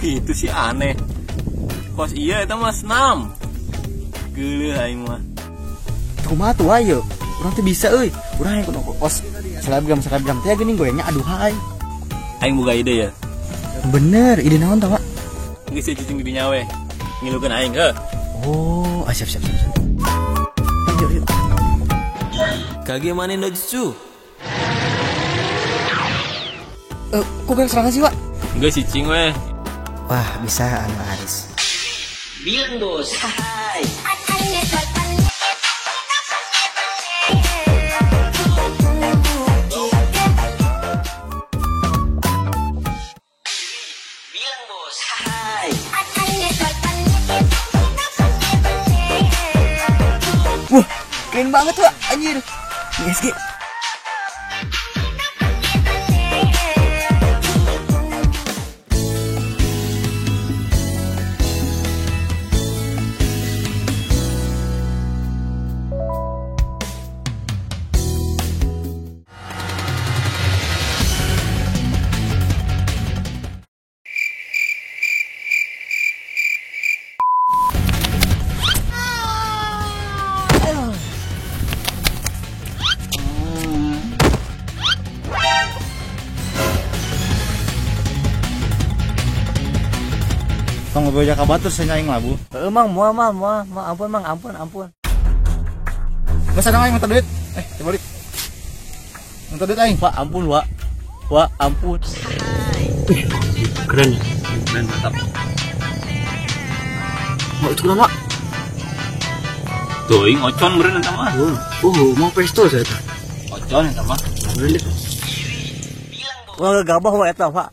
Gitu sih aneh. Kos iya eta mah senam. Geuleuh aing mah. Kumaha tuh ayo? Urang teh bisa euy. Urang yang kudu kos selebgram teh geuning goyangnya aduhai. Aing boga ide ya. Bener, ide naon tah, Pak? Geus cicing di dinya we. Ngilukeun aing heuh. Oh, siap. Yuk, yuk. Kage mane no jutsu? Kok kayak serangan sih, Pak? Enggak cicing weh. Wah, bisa anu Aris. Bilang bos. Hai. Bilang bos. Hai. Wah, keren banget, Pak. Anjir. Ini SG. Tong ngobrol ka batur saya aing labu. Heeh mang, moal moal, ampun mang, ampun. Geus ada aing minta duit. Coba balik. Minta duit aing. Pak, ampun, Wak. Wak, ampun. Keren. Keren mantap. Mau itu kenapa, Wak? Tuh, aing ocon meureun eta mah. Oh, mau pistol saya eta. Ocon eta mah. Bener. Wah, gabah Wak eta, Pak.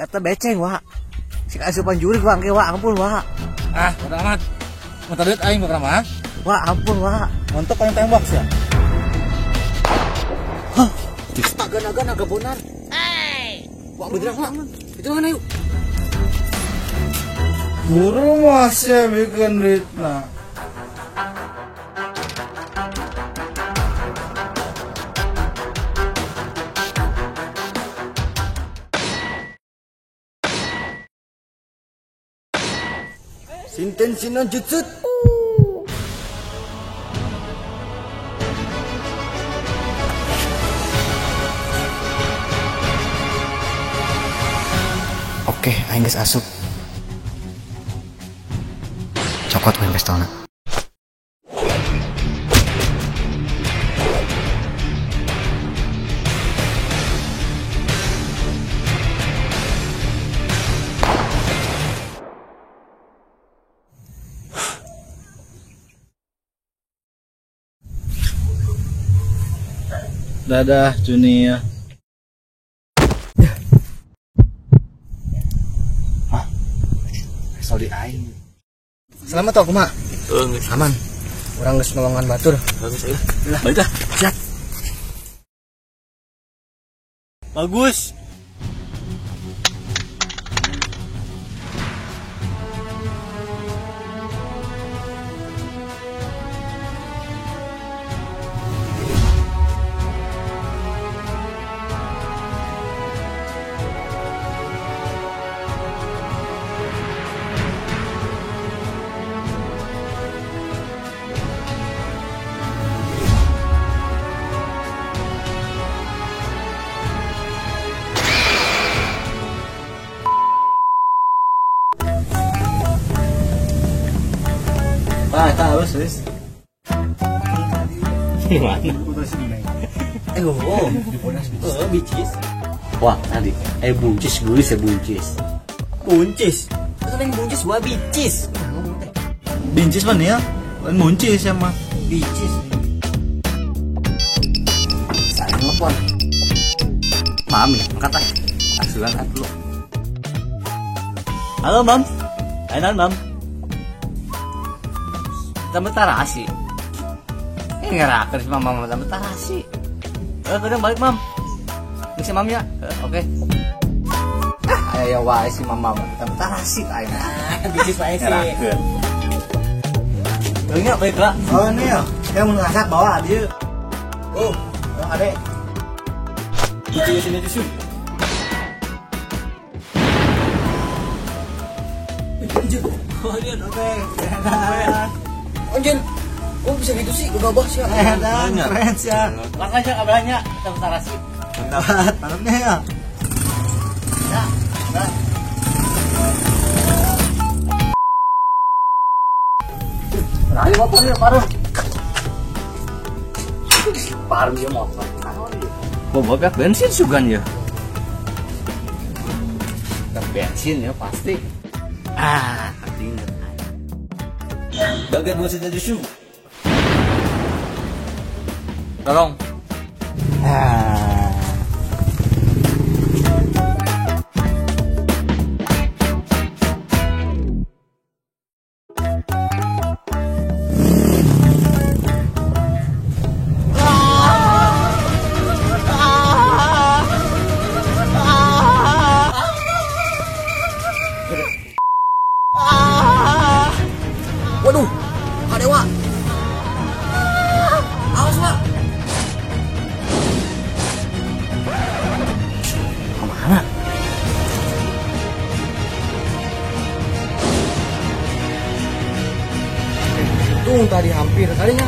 Eta beceng, Wak. Sik asupan jurig Wak, engke Wak, ampun Wak. Ah, bodo amat. Minta duit aing bakal mah. Wak, ampun Wak. Montok aing tembak sia. Hah? Astaga naga naga bonar. Hey. Wak beneran Wak. Itu mana yuk? Buru masih bikin duitna. Sinten sinon jutsu. Oke, aing geus asup. Cokot main pistolna. Dadah Junior. Hah? Pistol di aing. Selamat tau kumaha? Geus. Aman. Urang geus nolongan batur. Bagus euy. Balik lah. Siap. Bagus. Wah, eta halus, wis. Gimana? Oh, bicis. Wah, tadi buncis gulis ya buncis. Buncis. Itu yang buncis wah bicis. Buncis mana ya? Lain buncis ya mah. Bicis. Saya telepon. Mami, angkat ah. Asuhan atuh. Halo, Mam. Ayo, Mam. Tambah tarasi. Ngerakeun si mama tambah tarasi. Kadang balik, Mam. Bisa Mam ya? Oke. Ah, aya wae si mama tambah tarasi aing. Bisnis wae sih. Ngerakeun. Nya baik lah. Oh, ini ya. Yang mun ngasak bawa dia. Oh, adek. Kucing sini tisu. Oh iya, oke. Anjir, kok bisa gitu sih? Gegabah sih. Edan, keren sih ya. Makanya kabarnya kita tarasi. Mantap, mantapnya ya. Ya, nah. Ayo motor ya, paruh. Paruh dia motor. Bawa pihak bensin sugan ya. Bensin ya pasti. Ah, inget. Bagian bos itu justru. Tolong. Ah. Waduh, Kak Dewa. Awas, Pak. Kemana? Untung tadi hampir kalinya.